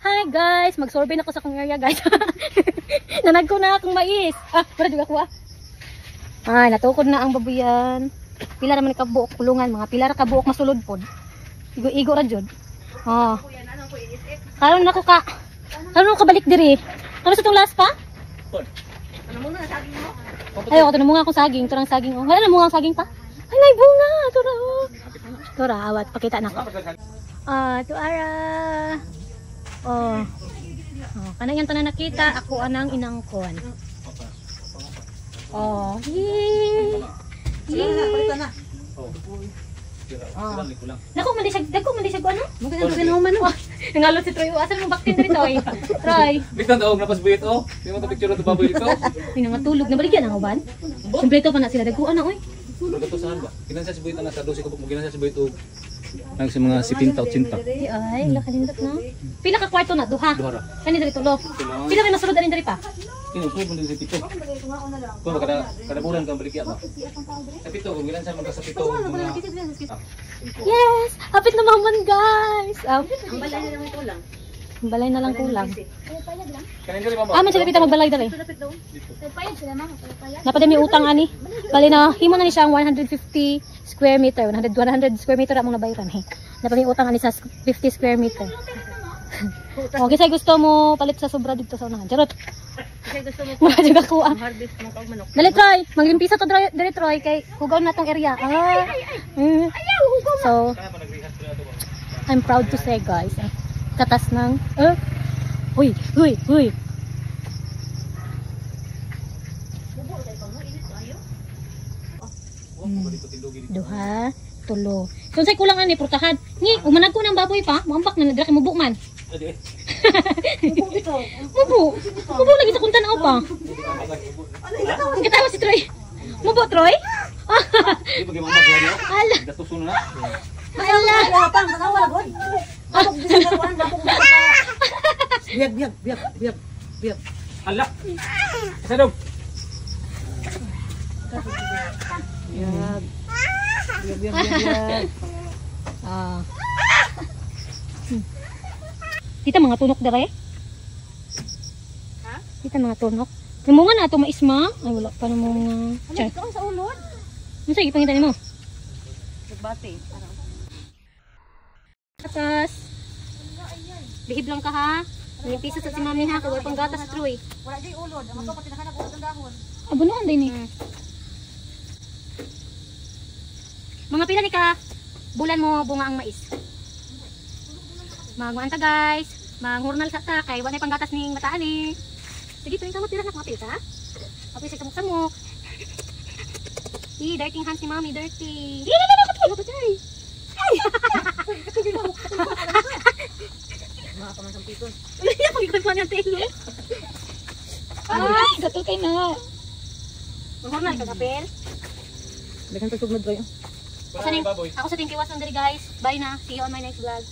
Hi guys, mag-survey na ko sa akong area, guys. Nanag ko na akong mais. Ah, wala juga ako ah. Ay, natukod na ang babuyan. Pila naman kabuok kulungan, mga pila ra kabuok masulod pod. Igo-igo ra jud. Oh. Karon nako ka. Karon ko balik diri. Karon sa tong last pa? Ay, ako na akong saging, turang saging. Oh. Wala na munga ang saging pa. Ay, may bunga. Tura oh. Tura, awat pakita nako. Ah, tuara. Oh. Oh, kanang yang tanan nakita, ako anang inangkon. Oh, yee. Yee. Nako man di siya, dako man di siya ano? Maganda man. Nangalot si Troy. Oh, asa mo baktin diri, Troy? Troy. Bitan og napas buyit oh. Di mo ta picture to baboy dito. May nangatulog na baligyan ang uban. Kompleto pa na sila dagkuan na oy. Ito saan ba? Kinansa si buyit na sa 12 ko mo kinansa si buyit og nang sa mga 70 80. Di ay, la kanindot na. Pila ka kwarto na? Duha. Duha ra. Kani diri tulo. Pila may masulod ani diri pa? Kini ko mo sa pito. Kung kada kada bulan kang baligya ba? Sa pito kung ginansa man ka sa pito mga Yes! Hapit na maman, guys! Ah, Ang balay na lang kulang. ang balay na lang kulang. Kanin diri mama. Ah, man sila pita magbalay diri. Napaday may utang ani. Bali na himo na ni siya ang 150 square meter, 100 100 square meter among nabayaran eh. Napaday utang ani sa 50 square meter. Okay, say gusto mo palit sa sobra dito sa unahan. Charot. Kasi gusto mo Mura jud ako ah. harvest mo kag manok. Dali Troy, maglimpisa to Troy, dali Troy kay hugaw na tong area. Ah. So, I'm proud to say, guys, ah, katas ng eh. Uy, uy, uy. Duha, tulo. So, unsay kulang ani prutahan? Ni, umanag ko ng baboy pa, muambak na dira kay mubo man. Adi eh. Mubo. Mubo lagi sa kung tanaw pa. Ang katawa si Troy. Mubo, Troy? Di ba mama siya niyo? Ala. Gastuson na. Ala. Biyag, biyag, biyag, biyag, biyag. Ala. Sa dog. Biyag. Biyag, biyag, biyag, biyag. Ah. Dita mga tunok dere? Ha? Dita mga tunok. Namunga na ato mais ma. Ay wala pa namunga. Ano dito sa ulod? Unsa gipangita nimo? Nagbati. Gatas. Bihib lang ka ha. May pisa sa si mami ha, kay wala pang gatas Troy. Wala jay ulod. Ang ato pati nakanak ulod ang dahon. Abunuan din eh. Mga pila ni ka bulan mo bunga ang mais? Maguan ta guys. Manghurnal sa ta kay wala pang gatas ning bataan eh. Sige, tuwing kamot tira na mga pila. Apil sa samok-samok. Eh, dirty hands ni mami, dirty. Ay! Mga pamansampiton. Ay, ako gikuan niya telo. Ay, gato kay na. Manghurnal ka kapel. Daghang tugtog na dry. Ako sa ting, ako sa ting kiwasan diri guys. Bye na. See you on my next vlog.